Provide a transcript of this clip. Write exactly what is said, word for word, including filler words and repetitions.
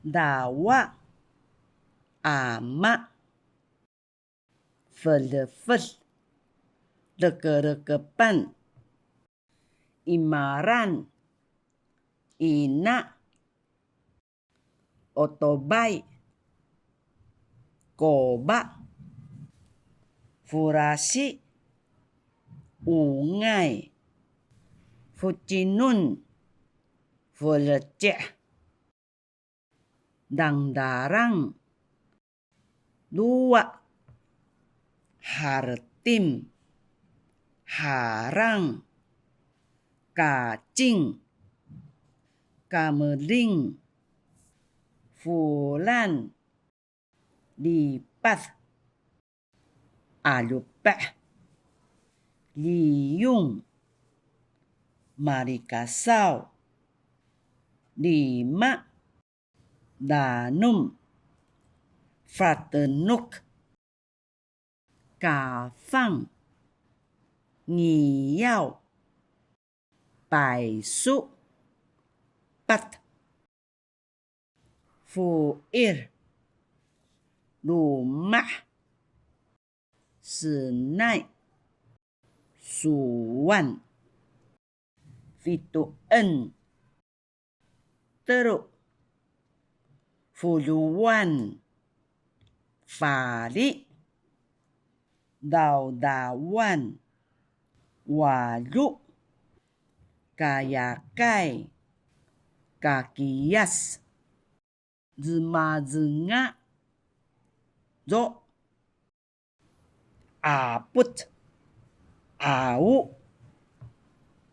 Dawa, ama. Felefel, lekerekepan. Imaran, ina. Otobay, koba. Furasi, ungay. Fucinun, fuleceh. Dangdarang, duwa. Hartim, harang. Kacing, kameling. Fulan, lipad. Alupeh, liyung. Malikasaw, lima. Danum, fatenuk. Kafang, ngiyaw. Paisu, pat. Fuir, lumah. Senay, suwan. Fituen, teru. Fuluwan, fali. Dawdawan, walu. Kayakay, kakiyas. Zemazenga, zo. Aput, au.